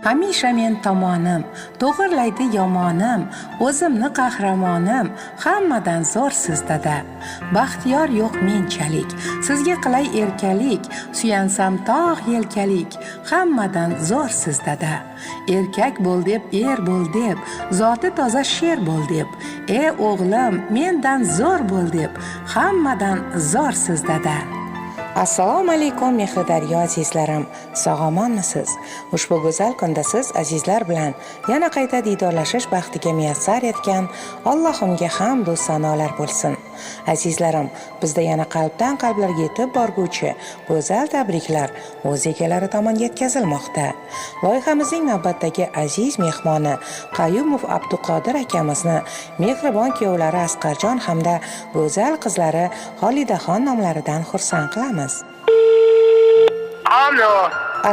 Hamisha men tomonim, to'g'irlaydi yomonim, o'zimni qahramonim, hammadan zo'r siz dada. Baxtiyor yo'q menchalik, sizga qilay erkalik, suyansam tog' yelkalik, hammadan zo'r siz dada. Erkak bo'l deb, er bo'l deb, zoti toza sher bo'l deb, e o'g'lim, mendan zo'r bo'l deb, hammadan zo'r siz dada. Assalomu alaykum mehridaryo azizlarim, sog' omonmisiz? Ushbu go'zal kunda siz azizlar bilan yana qayta diydorlashish baxtiga muyassar etgan Allohimga hamd va sanolar bo'lsin. Azizlarim, bizda yana qalbdan qalblarga yetib borguvchi go'zal tabriklar o'z egalari tomon yetkazilmoqda. Loyihamizning navbatdagi aziz mehmoni Qayumov Abduqodir akamizni mehribon kuyovlari Asqarjon hamda go'zal qizlari Xolidaxon nomlaridan xursand qilamiz. Alo.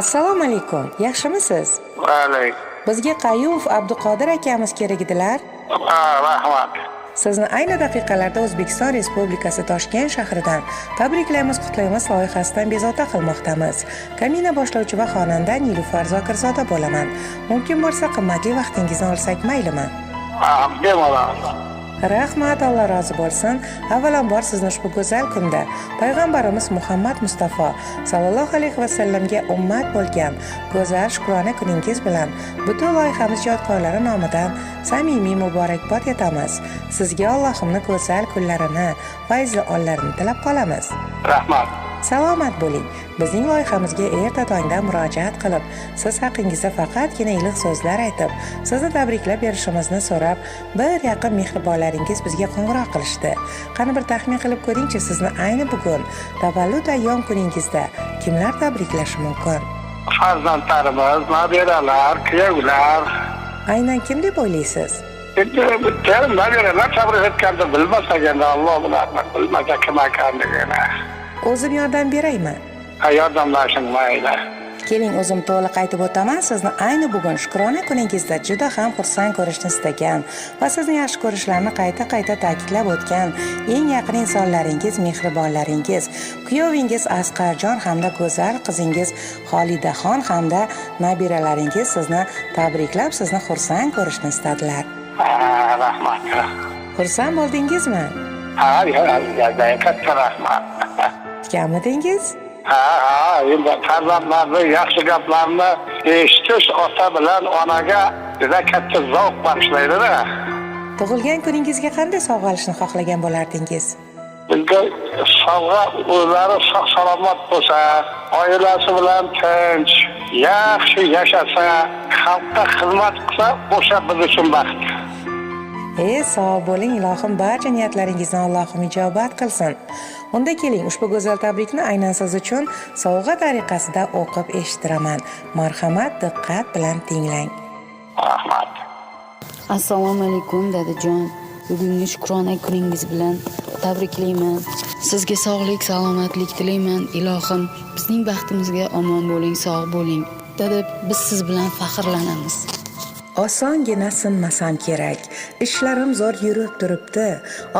Assalomu alaykum, yaxshimisiz? Alaykum. Bizga Qayumov Abduqodir akamiz kerak edilar. Ha, rahmat. Sizni ayni daqiqalarda O'zbekiston Respublikasi Toshkent shahridan tabriklaymiz, qutlaymiz loyihasidan bezovta qilmoqdamiz. Kamina boshlovchi va xonanda Nilufar Zokirzoda bo'laman. Mumkin bo'lsa, qimmatli vaqtingizni olsak maylimi? Ha, bemalol. Rahmat, Alloh rozi bo'lsin. Avvalambor sizni ushbu go'zal kunda payg'ambarimiz Muhammad Mustafa sallallohu alayhi va sallamga ummat bo'lgan go'zal shukrona kuningiz bilan butun loyihamiz ijodkorlari nomidan samimiy muborakbod etamiz. Sizga Allohimni go'zal kunlarini, fayzli onlarini tilab qolamiz. Rahmat. Salomat bo'ling. Bizning loyihamizga erta tongdan murojaat qilib, siz haqingizda faqatgina iliq so'zlar aytib, sizni tabriklab berishimizni so'rab, bir yaqin mehribonlaringiz bizga qo'ng'iroq qilishdi. Qani bir taxmin qilib ko'ringchi, sizni ayni bugun tavallud ayyom kuningizda kimlar tabriklashi mumkin? Farzandlarimiz, nabiralar, kuyovlar. Aynan kim deb o'ylaysiz? Endi bitta nabiralar tabrik etganda bilmasak endi Alloh biladi, bilmasa kim ekanligini. O'zim yordam beraymi? Ha, yordamlashing mayli. Keling, o'zim to'liq aytib o'taman. Sizni ayni bugun shukrona kuningizda juda ham xursand ko'rishni istagan va sizni yaxshi ko'rishlarini qayta-qayta ta'kidlab o'tgan eng yaqin insonlaringiz, mehribonlaringiz, kuyovingiz Asqarjon hamda go'zal qizingiz Xolidaxon hamda nabiralaringiz sizni tabriklab, sizni xursand ko'rishni istadilar. Ha, rahmat. Xursand bo'ldingizmi? Ha, ya, katta rahmat. Kutganmidingiz? Ha, ha, endi farzandlarni yaxshi gaplarni eshitish ota bilan onaga juda katta zavq bag'ishlaydi-da. Tug'ilgan kuningizga qanday sovg'a olishni xohlagan bo'lardingiz? Bizga sovg'a o'zlari sog' salomat bo'lsa, oilasi bilan tinch, yaxshi yashasa, xalqqa xizmat qilsa, o'sha biz uchun baxt. Sog' bo'ling, ilohim barcha niyatlaringizni Allohim ijobat qilsin. Unda keling, ushbu go'zal tabrikni aynan siz uchun sovg'a tariqasida o'qib eshittiraman. Marhamat, diqqat bilan tinglang. Rahmat. Assalomu alaykum dadajon. Bugungi shukrona kuningiz bilan tabriklayman. Sizga sog'lik, salomatlik tilayman. Ilohim, bizning baxtimizga omon bo'ling, sog' bo'ling. Dada, biz siz bilan faxrlanamiz. Osongina sinmasam kerak. Ishlarim zo'r yurib turibdi.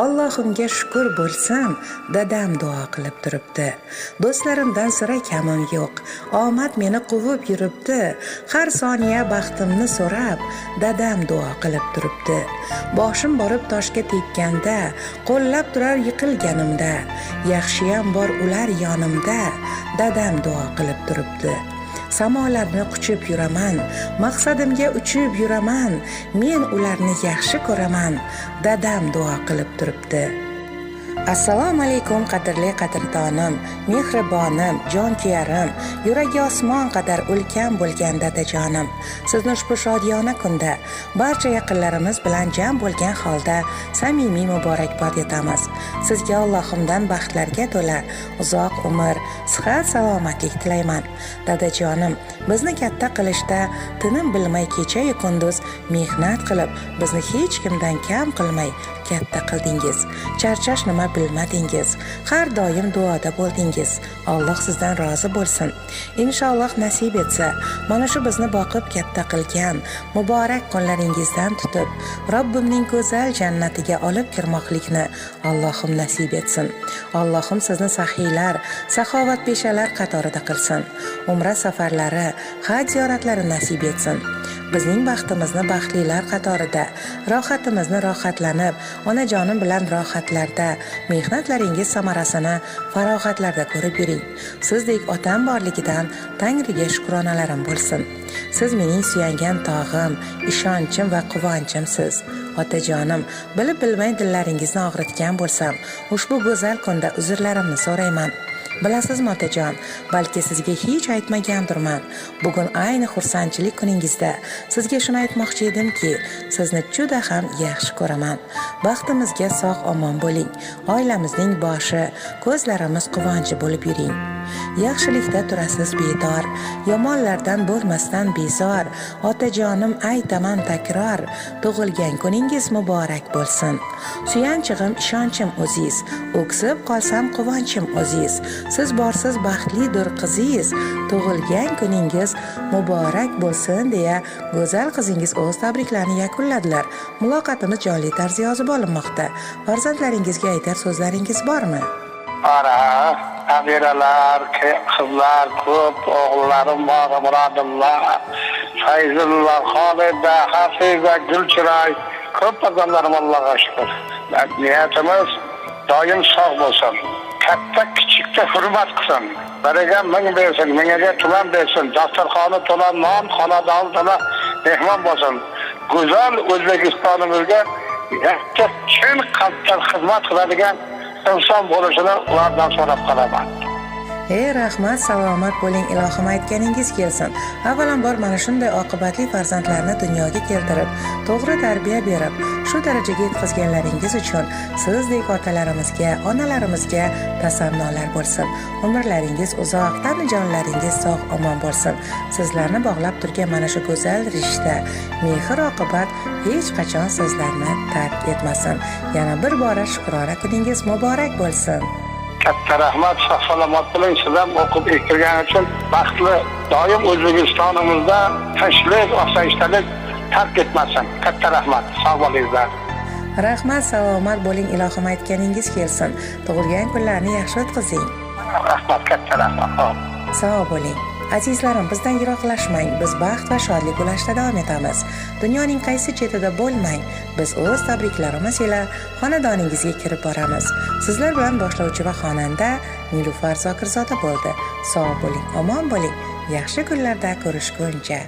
Allohimga shukur bo'lsin, dadam duo qilib turibdi. Do'stlarimdan sira kamim yo'q. Omad meni quvib yuribdi. Har soniya baxtimni so'rab, dadam duo qilib turibdi. Boshim borib toshga tekkanda, qo'llab turar yiqilganimda. Yaxshiyam bor ular yonimda, dadam duo qilib turibdi. Samolarni quchib yuraman, maqsadimga uchib yuraman, men ularni yaxshi ko'raman, dadam duo qilib turibdi. Assalomu alaykum qadrli qadrdonim, mehribonim, jonkuyarim, yuragi osmon qadar ulkan bo'lgan dadajonim. Sizni ushbu shodiyona kunda barcha yaqinlarimiz bilan jam bo'lgan holda samimiy muborakbod etamiz. Sizga Allohimdan baxtlarga to'la uzoq umr, sihat, salomatlik tilayman. Dadajonim, bizni katta qilishda tinim bilmay kecha-yu kunduz mehnat qilib, bizni hech kimdan kam qilmay katta qildingiz. Charchash nima bilmadingiz. Har doim duoda bo'ldingiz. Alloh sizdan rozi bo'lsin. Inshaalloh nasib etsa, mana shu bizni boqib katta qilgan muborak kunlaringizdan tutib, Robbimning go'zal jannatiga olib kirmoqlikni Allohim nasib etsin. Allohim sizni saxiylar, saxovatpeshalar qatorida qilsin. Umra safarlari, haj ziyoratlari nasib etsin. Bizning baxtimizni baxtlilar qatorida, rohatimizni rohatlanib, onajonim bilan rohatlarda, mehnatlaringiz samarasini farog'atlarda ko'rib yuring. Sizdek otam borligidan Tangriga shukronalarim bo'lsin. Siz mening suyangan tog'im, ishonchim va quvonchimsiz. Otajonim, bilib bilmay dillaringizni og'ritgan bo'lsam, ushbu go'zal kunda uzrlarimni so'rayman. Bilasizmi, otajon, balki sizga hech aytmagandirman. Bugun ayni xursandchilik kuningizda sizga shuni aytmoqchi edimki, sizni juda ham yaxshi ko'raman. Baxtimizga sog' omon bo'ling. Oilamizning boshi, ko'zlarimiz quvonchi bo'lib yuring. Yaxshilikda turasiz bedor, yomonlardan bo'lmasdan bezor. Otajonim, aytaman takror, tug'ilgan kuningiz muborak bo'lsin. Suyanchig'im, ishonchim o'ziz, o'ksib qolsam quvonchim o'ziz. Siz borsiz baxtlidir qizingiz. Tug'ilgan kuningiz muborak bo'lsin deya go'zal qizingiz o'z tabriklarini yakunladilar. Muloqotimiz jonli tarzda yozib olinmoqda. Farzandlaringizga aytar so'zlaringiz bormi? Bor, nabiralar, qizlar ko'p, o'g'illarim bor, Murodillo, Fayzullo, Xolida, Hafiza, Gulchiroy, ko'p farzandlarim, Allohga shukur. Niyatimiz doim sog' bo'lsin. Katta kichikka hurmat qilsin. Biriga ming bersin, mingiga tuman bersin. Dasturxoni to'la non, xonadoni to'la mehmon bo'lsin. Go'zal O'zbekistonimizga yakka chin qalbdan xizmat qiladigan inson bo'lishini ulardan so'rab qolaman. Ey, rahmat, salomat bo'ling, ilohim aytganingiz kelsin. Avvalambor mana shunday oqibatli farzandlarni dunyoga keltirib, to'g'ri tarbiya berib, shu darajaga yetkazganlaringiz uchun sizdek otalarimizga, onalarimizga tasannolar bo'lsin. Umrlaringiz uzoq, tani jonlaringiz sog' omon bo'lsin. Sizlarni bog'lab turgan mana shu go'zal rishta, mehr oqibat hech qachon sizlarni tark etmasin. Yana bir bora shukrona kuningiz muborak bo'lsin. Katta rahmat, sog' salomat bo'ling. Siz ham o'qib eshittirgani uchun baxtli, doim O'zbekistonimizda tinchlik, osoyishtalik tark etmasin. Katta rahmat, sog' bo'linglar. Rahmat, salomat bo'ling, ilohim aytganingiz kelsin. Tug'ilgan kunlarni yaxshi o'tkazing. Rahmat, katta rahmat. Xo'p. Sog' bo'ling. Azizlarim, bizdan yiroqlashmang. Biz baxt va shodlik ulashda davom etamiz. Dunyoning qaysi chetida bo'lmang, biz o'z tabriklarimiz ila xonadoningizga kirib boramiz. Sizlar bilan boshlovchi va xonanda Nilufar Zokirzoda bo'ldi. Sog' bo'ling, omon bo'ling. Yaxshi kunlarda ko'rishguncha.